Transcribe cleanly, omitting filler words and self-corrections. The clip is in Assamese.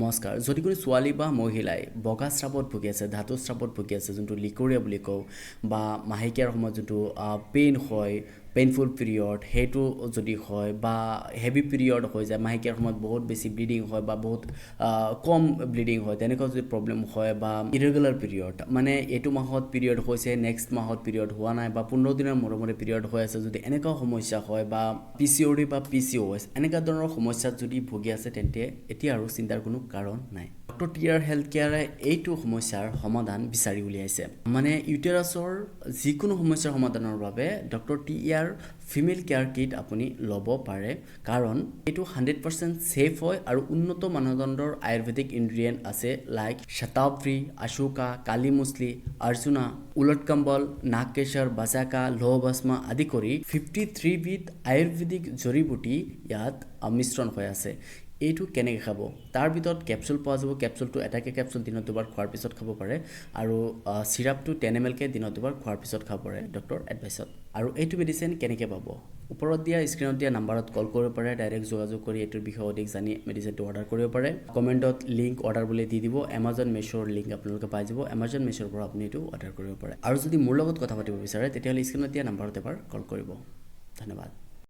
নমস্কাৰ। যদি কোনো ছোৱালী বা মহিলাই বগা স্ৰাৱত ভুগি আছে, ধাতু স্ৰাৱত ভুগি আছে, যোনটো লিকৰিয়া বুলি কওঁ, বা মাহেকীয়াৰ সময়ত যোনটো পেইন হয়, পেইনফুল পিৰিয়ড, সেইটো যদি হয় বা হেভি পিৰিয়ড হৈ যায়, মাহেকীয়াৰ সময়ত বহুত বেছি ব্লিডিং হয় বা বহুত কম ব্লিডিং হয়, তেনেকুৱা যদি প্ৰব্লেম হয়, বা ইৰেগুলাৰ পিৰিয়ড, মানে এইটো মাহত পিৰিয়ড হৈছে, নেক্সট মাহত পিৰিয়ড হোৱা নাই বা 15 দিনৰ মূৰে মূৰে পিৰিয়ড হৈ আছে, যদি এনেকুৱা সমস্যা হয় বা পিচিঅ'ডি বা পিচিঅ'এছ এনেকুৱা ধৰণৰ সমস্যাত যদি ভুগি আছে, তেন্তে এতিয়া আৰু চিন্তাৰ কোনো কাৰণ নাই। ডক্টৰ টি আৰ হেল্থ কেয়াৰে এইটো সমস্যাৰ সমাধান বিচাৰি উলিয়াইছে। মানে ইউটেৰাছৰ যিকোনো সমস্যাৰ সমাধানৰ বাবে doctor T R female care kit আপুনি ল'ব পাৰে, কাৰণ এইটো 100% ছেফ হয় আৰু উন্নত মানদণ্ডৰ আয়ুৰ্বেদিক ইনগ্ৰিডিয়েণ্ট আছে, লাইক শতাৱৰী, অশোকা, কালি মুছলি, অৰ্জুনা, উলট কম্বল, নাগকেশৰ, বাচাকা, লৌহভস্ম আদি কৰি 53বিধ আয়ুৰ্বেদিক জড়ি বুটি ইয়াত মিশ্ৰণ হৈ আছে। এইটো কেনেকৈ খাব? তাৰ ভিতৰত কেপচুল পোৱা যাব। কেপচুলটো এটাকৈ কেপচুল দিনত দুবাৰ খোৱাৰ পিছত খাব পাৰে আৰু চিৰাপটো 10 এম এলকৈ দিনত দুবাৰ খোৱাৰ পিছত খাব পাৰে ডক্টৰ এডভাইচত। আৰু এইটো মেডিচিন কেনেকৈ পাব? ওপৰত দিয়া, স্ক্ৰীণত দিয়া নাম্বাৰত কল কৰিব পাৰে। ডাইৰেক্ট যোগাযোগ কৰি এইটোৰ বিষয়ে অধিক জানি মেডিচিনটো অৰ্ডাৰ কৰিব পাৰে। কমেণ্টত লিংক অৰ্ডাৰ বুলি দি দিব, এমাজন, মেছ'ৰ লিংক আপোনালোকে পাই যাব। এমাজন, মেছ'ৰ পৰা আপুনি এইটো অৰ্ডাৰ কৰিব পাৰে। আৰু যদি মোৰ লগত কথা পাতিব বিচাৰে, তেতিয়াহ'লে স্ক্ৰীণত দিয়া নাম্বাৰত এবাৰ কল কৰিব। ধন্যবাদ।